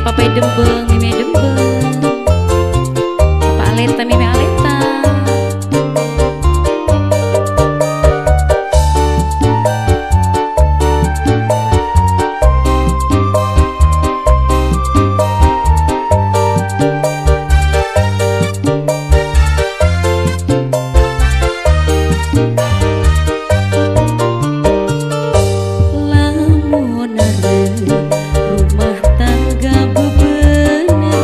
Papai Dembeng, Mimi Dembeng, Papa Aleta, Mimi Aleta. Lamun rumah tangga bebener,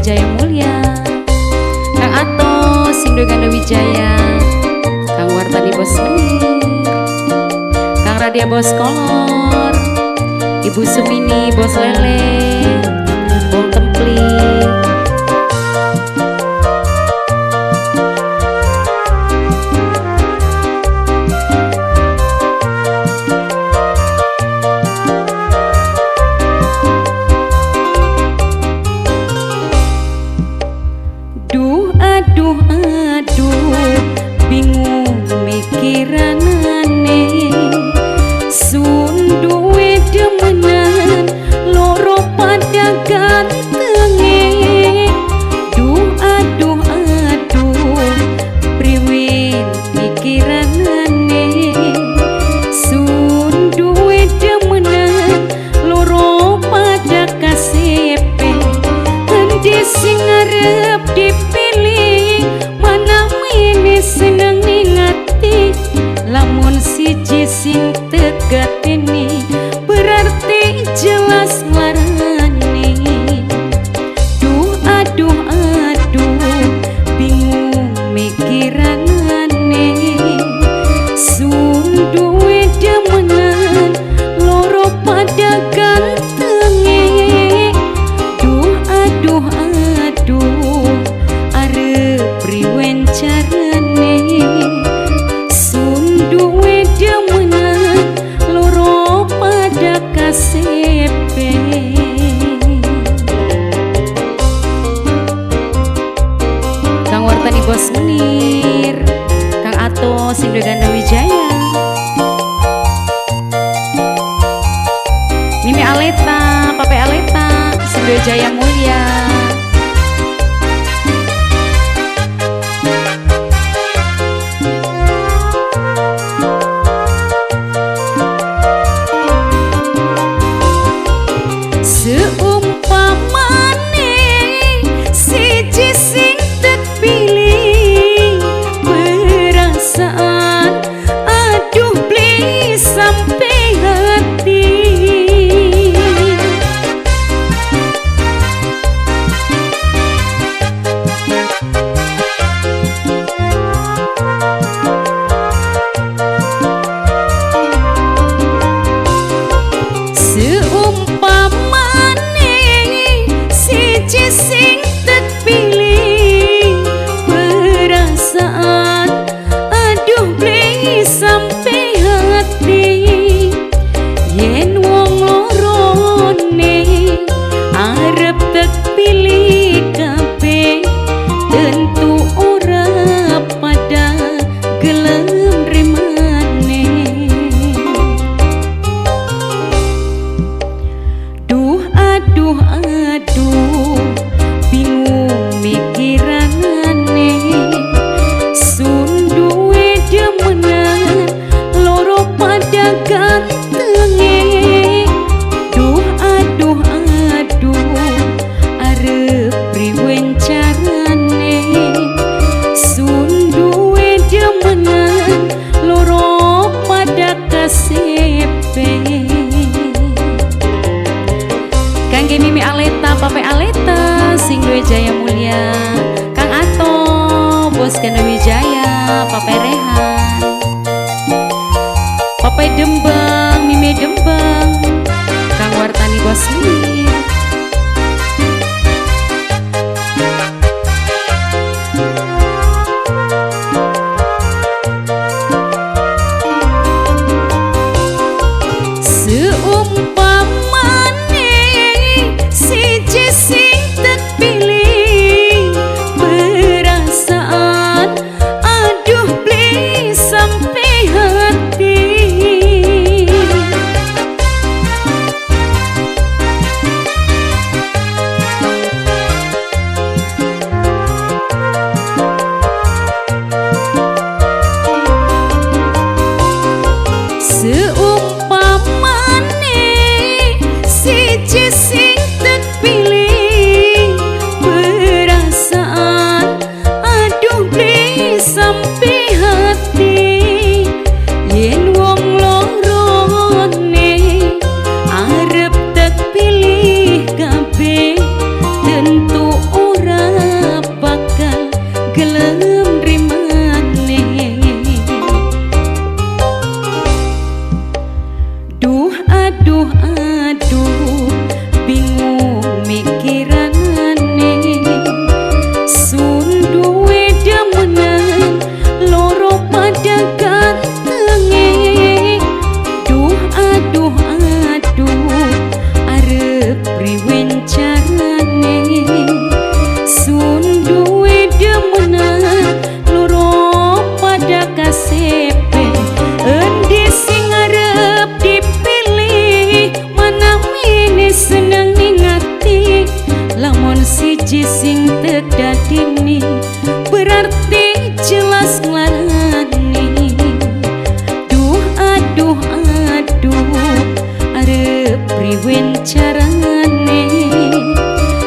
Jaya Mulya, Kang Ato sing duwe Ganda Wijaya, Kang Wartani Bos Menir, Kang Radia Bos Kolor, Ibu Sumini Bos Lele, Bong Templi. Duh aduh aduh bingung mikiranane, sun duwe demenan loro pada gantenge. Duh aduh aduh priwen mikiranane, sun duwe demenan loro pada kasepe. Endi sing arep dipilih, mana mene seneng ning ati, lamun siji sing tegateni berarti jelas nglarani. Duh aduh aduh bingung mikiranane, sun duwe demenan loro pada gantenge. Duh aduh aduh arep priwen carane, sun duwe demenan loro pada kasepe. Kang Wartani Bos Menir, Kang Ato sing duwe Ganda Wijaya, Mimi Aleta, Pape Aleta sing duwe Jaya Mulya. Seumpamane siji sing terpilih, perasaan aduh beli sampai hati. Seumpamane siji sing terpilih, perasaan aduh beli sampai hati. Yen wong lorone arep terpilih kabeh, tentu ora pada gelem remane. Duh aduh aduh bingung mikiranane, sun duwe demenan loro pada gantenge. Duh aduh aduh arep priwen carane, sun duwe demenan loro pada kasepe. Kangge Mimi Aleta, Pape Aleta sing duwe Jaya Mulya, Kang Ato Bos Ganda Wijaya, Pape Rehan, Pape Dembang, Mimi Dembang, Kang Wartani Bos Menir. Seumpamane siji sing terpilih, perasaan aduh beli sampai hati. Dadini berarti jelas nglarani. Duh aduh aduh, arep priwen carane?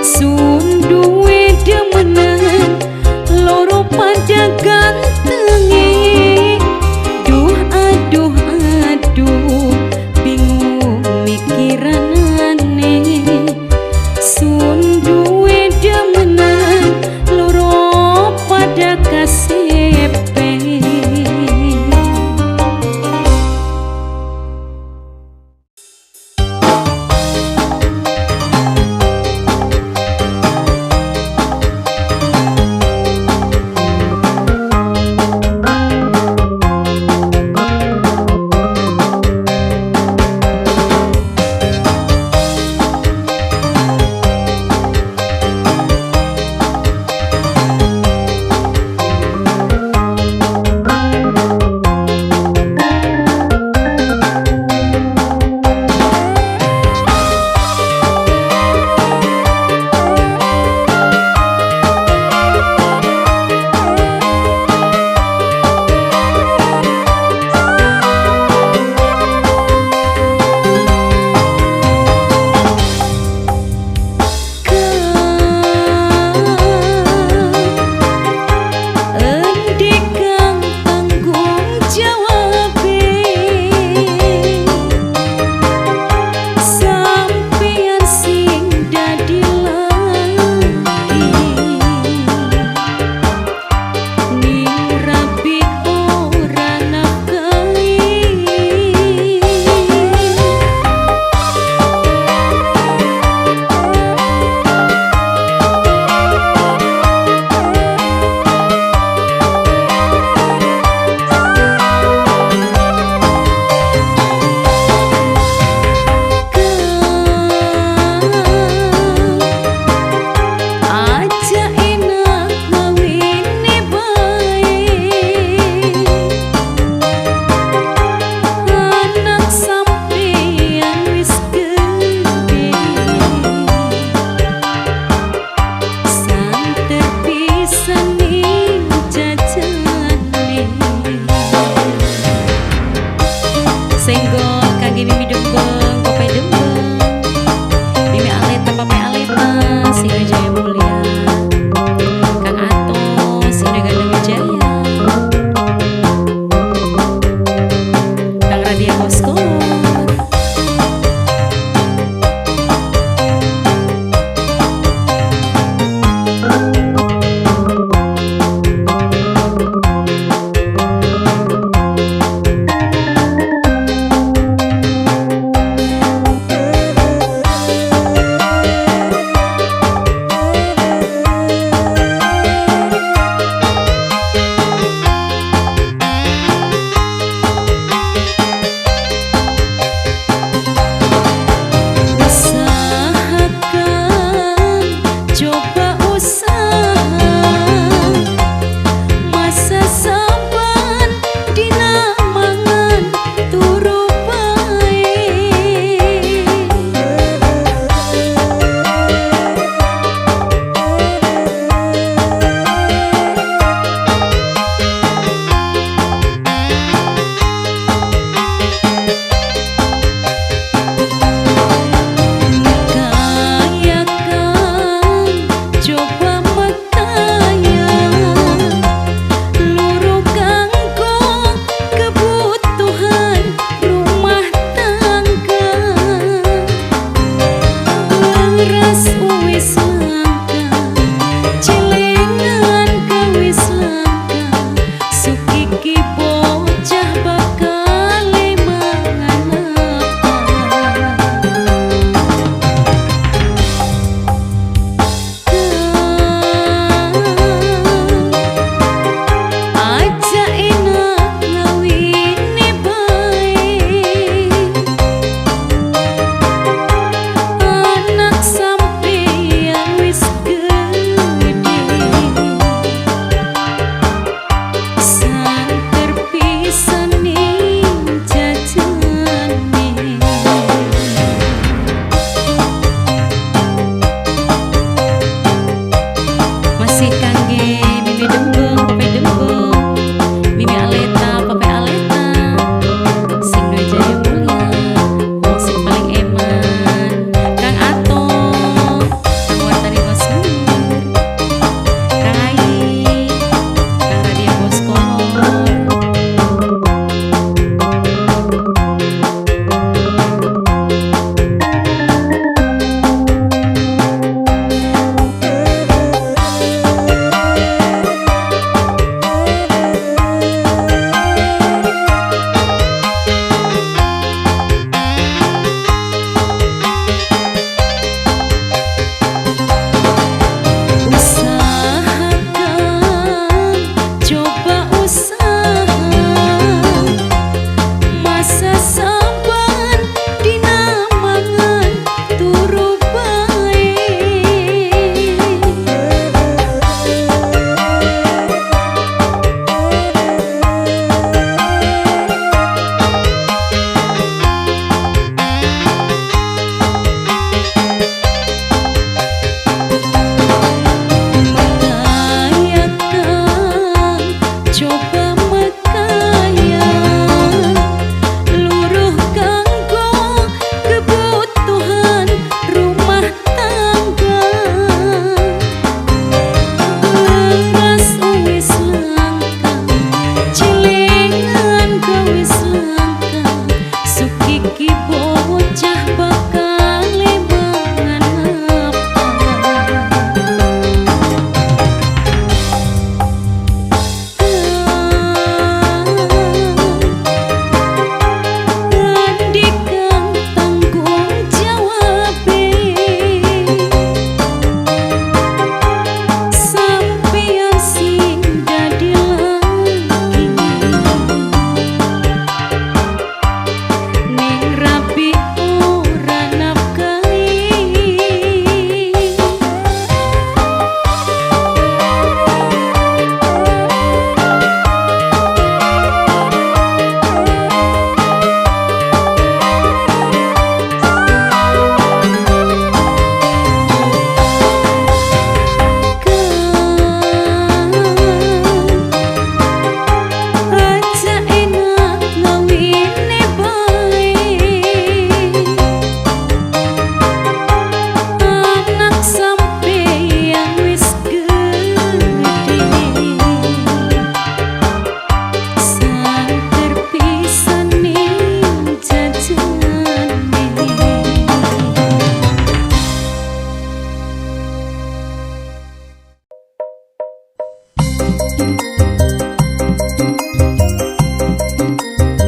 Sun duwe demenan loro pada gantenge. Duh aduh aduh, bingung mikiranane. Sun duwe demenan loro pada kasepe.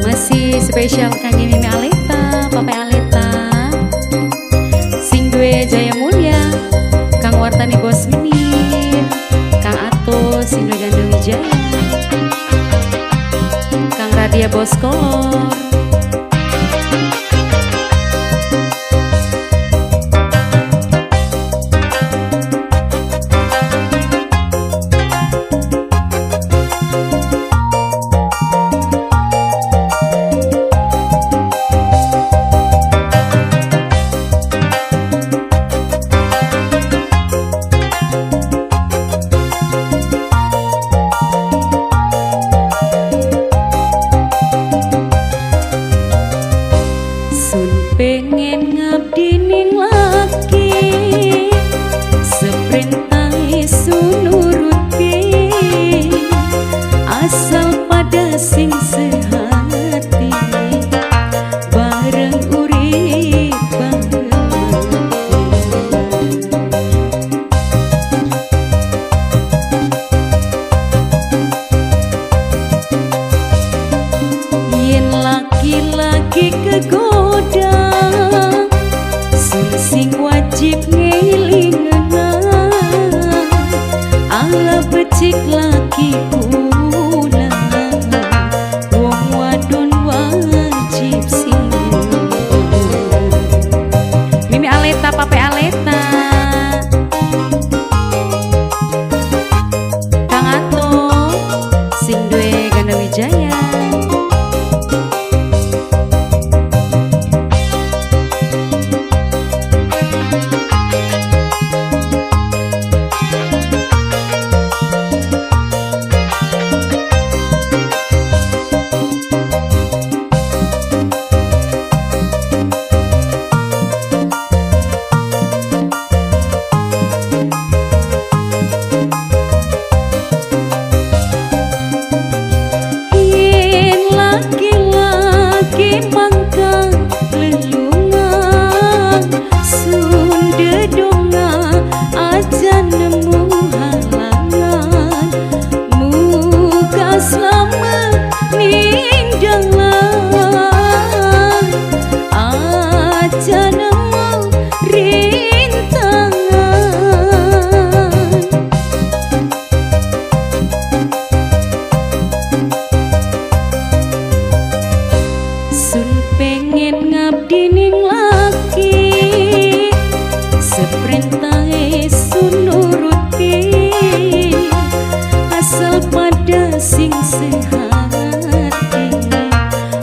Masih spesial kangge Mimi Aleta, Papa Aleta, sing duwe Jaya Mulya, Kang Wartani Bos Menir, Kang Ato sing duwe Ganda Wijaya, Kang Radia Bos Kolor. Pengen ngabdi ning laki, seperintahe sun nuruti, asal pada sing sehati, bareng urip bareng mati. Yen laki-laki kegoda, sing wajib ngelingena, ala becik laki kula, wong wadon wajib sing. Mimi Aleta, Pape Aleta, Kang Ato sing duwe Ganda Wijaya. Laki-laki mangka lelungan, sunde donga aja nemu halangan, muka selamat ning dalan, aja nemu rintangan. Sun pengen ngabdi ning laki, seperintahe sun nuruti, asal pada sing sehati,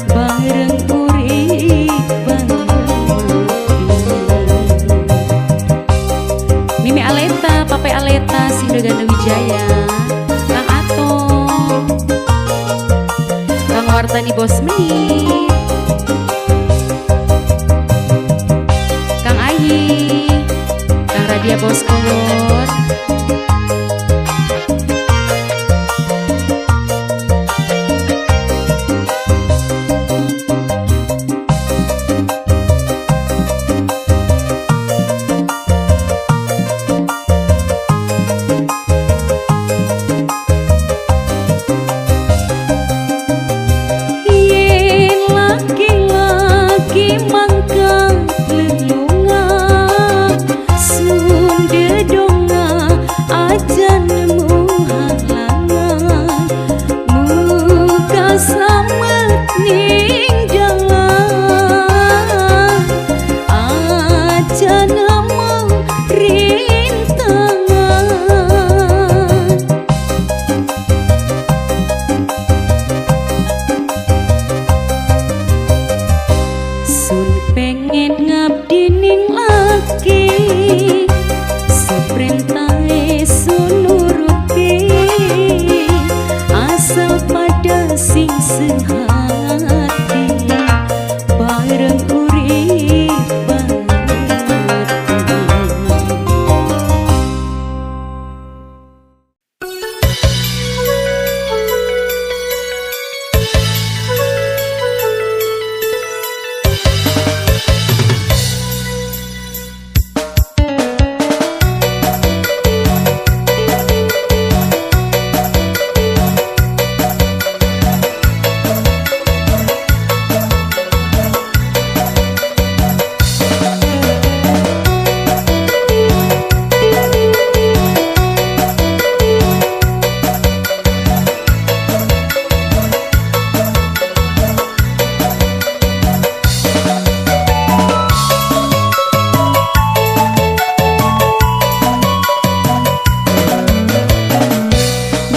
bareng urip bareng mati. Mimi Aleta, Pape Aleta, sing duwe Ganda Wijaya, Kang Ato, Kang Wartani Bos Menir, Kang Ayi, Kang Radia Bos Kolor. Yen laki-laki mangka lelungan, sunde donga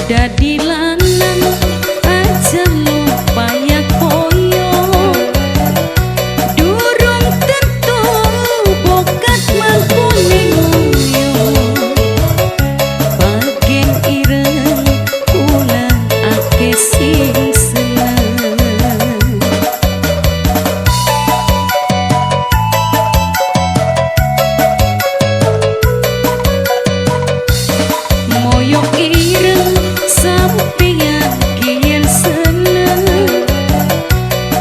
Dadi lanang aja lupa ya koyo, durung tentu bokat mangkune nguyu. Bagen ireng kula akeh sing seneng. Moyok ireng sampeyan kiyen seneng,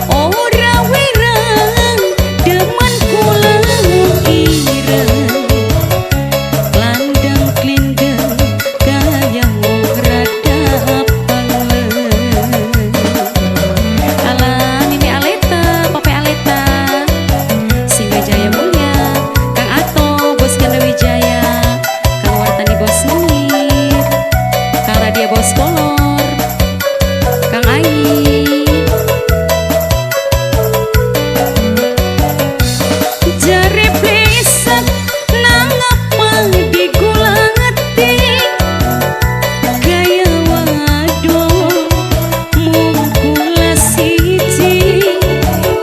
ora wireng demen kula ireng. Klandang klindeng kaya wong rada pangleng. Alah Mimi Aleta, Pape Aleta, Singga Jaya Mulia, Kang Ato, Bos Ganda Wijaya, Kang Wartani Bos Munir, Kang Radia Bos Kolor, Kang Ai. Jare pleset nang apa digulati, kaya wadon mung kula siji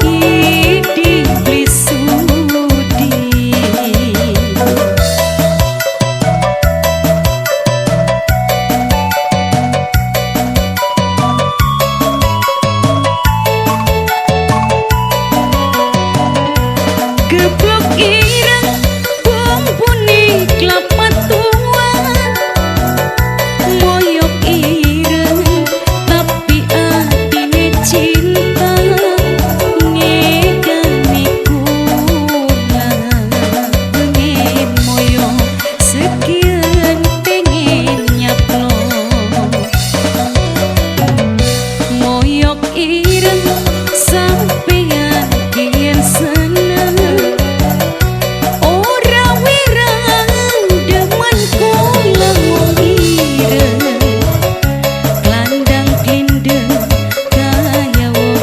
iki beli sudi. Geblok ireng bumbune kelapa tua, moyok ireng tapi atine cinta ngegani kula. Pengen moyok sekian pengen nyaplok, moyok ireng sampeyan kian seneng, ora wireng demen kula wong ireng. Klandang klindeng kaya wong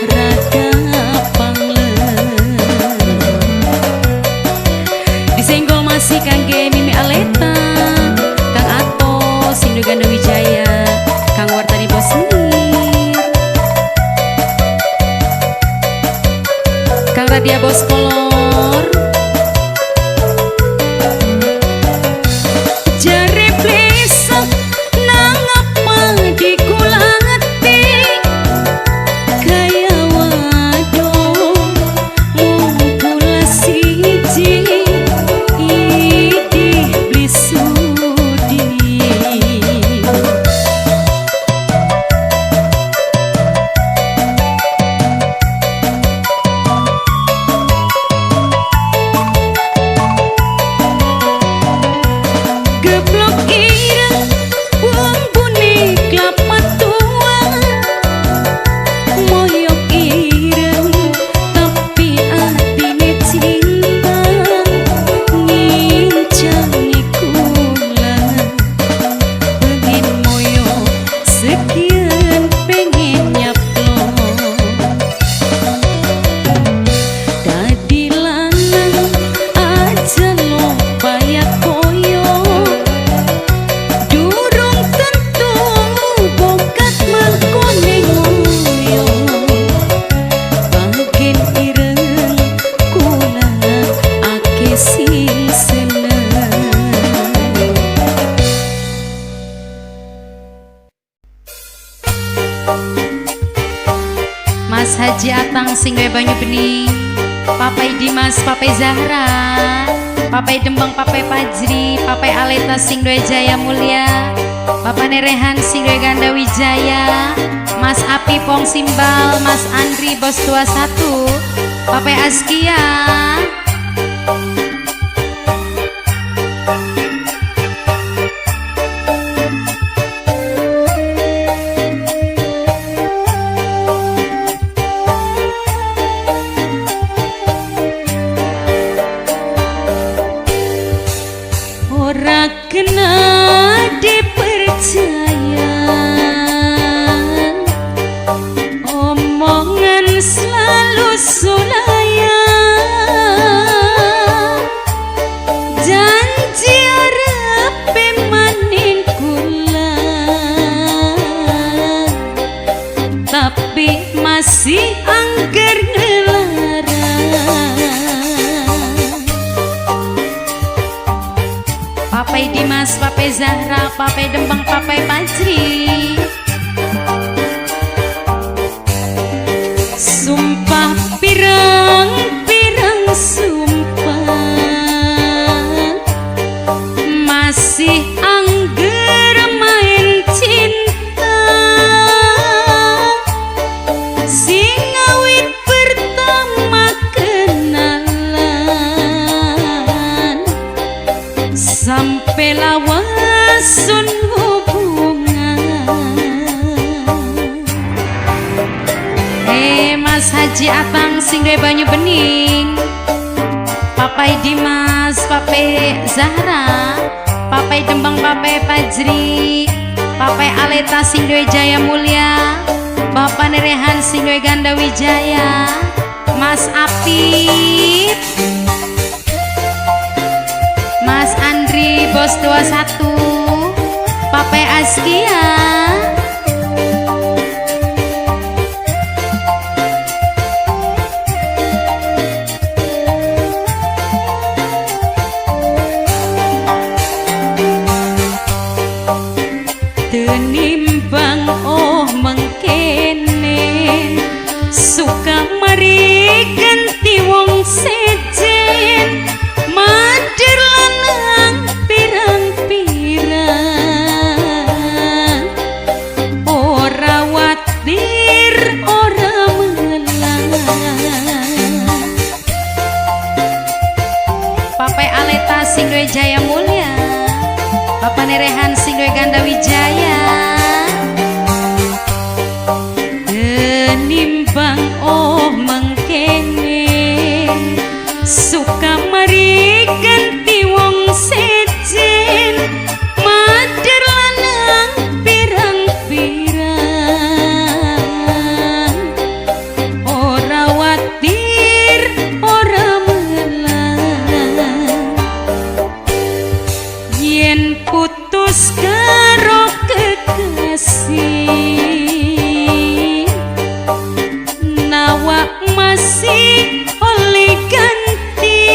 rada pangleng. Disenggol masih kangge Mimi Aleta, Kang Ato, Sindu Ganda Wijaya, Kang Wartani Bos Munir, Kang Radia Bos Kolor. Jare pleset nang apa dikulati, kaya wadon mung kula siji iki beli sudi. Geblok ireng bumbune kelapa tua, moyok ireng tapi atine cinta ngincangi kula. Pengen moyok sekian pengen nyaplok, dadi lanang aja lupa ya koyo, durung tentu bokat mangkone nguyu. Bagen ireng kula akeh sing seneng. Mas Haji Atang Singwe Banyu Bening, Papai Dimas, Papai Zahra, Papai Dembang, Papai Fajri, Papai Aleta Singwe Jaya Mulia, Bapak Nerehan Singwe Ganda Wijaya, Mas Api Pong Simbal, Mas Andri Bos 21, Papai Askia. Ora kena dipercaya, omongan selalu sulaya. Masih angger ngelarang. Papai Dimas, Papai Zahra, Papai Dembang, Papai Pajri. Sumpah pirang-pirang sumpah, masih angger main cinta. Sing awit pertama kenalan, sampai lawasun hubungan. Eh, Mas Haji Atang sing duwe banyu bening, Papai Dimas, Papai Zahra, Papai Dembang, Papai Pajri, Papai Aleta sing duwe Jaya Mulia, Bapak Nerehan sing duwe Ganda Wijaya, Mas Apip, Mas Andri Bos 21, Papai Askia. Tenimbang oh mengkenen, suka mari ganti wong sejen, mader lanang pirang-pirang, ora watir ora melang. Papai Aleta sing duwe Jaya Mulia, Bapak Nerehan sing duwe Ganda Wijaya. Tenimbang oh mengkene, suka mari ganti wong sejen, mader lanang pirang-pirang, ora watir ora melang. Yen putus karo kekasih, nawak masih oleh ganti,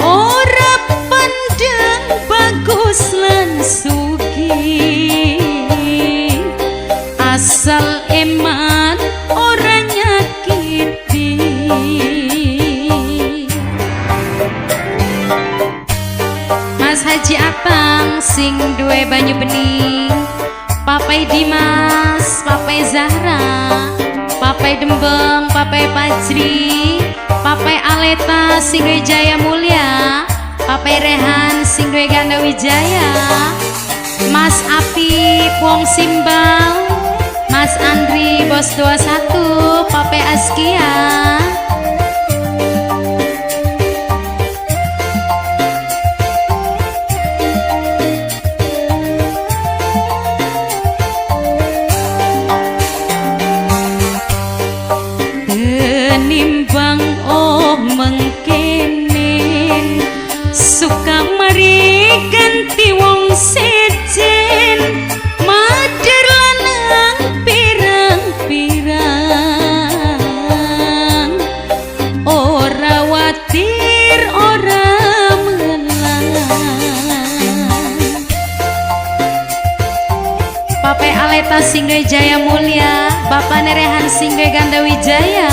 ora pandang bagus lan sugih, asal eman ora nyakiti. Mas Haji Atang sing duwe banyu bening, Papai Dimas, Papai Zahra, Papai Dembeng, Papai Pajri, Papai Aleta sing duwe Jaya Mulia, Papai Rehan sing duwe Ganda Wijaya, Mas Apip wong Simbal, Mas Andri Bos 21, Papai Askia. Tenimbang oh mengkenen, suka mari ganti wong sejen, mader lanang pirang-pirang, ora watir ora melang. Papai Aleta sing duwe Jaya Mulia, Bapak Nerehan sing duwe Ganda Wijaya.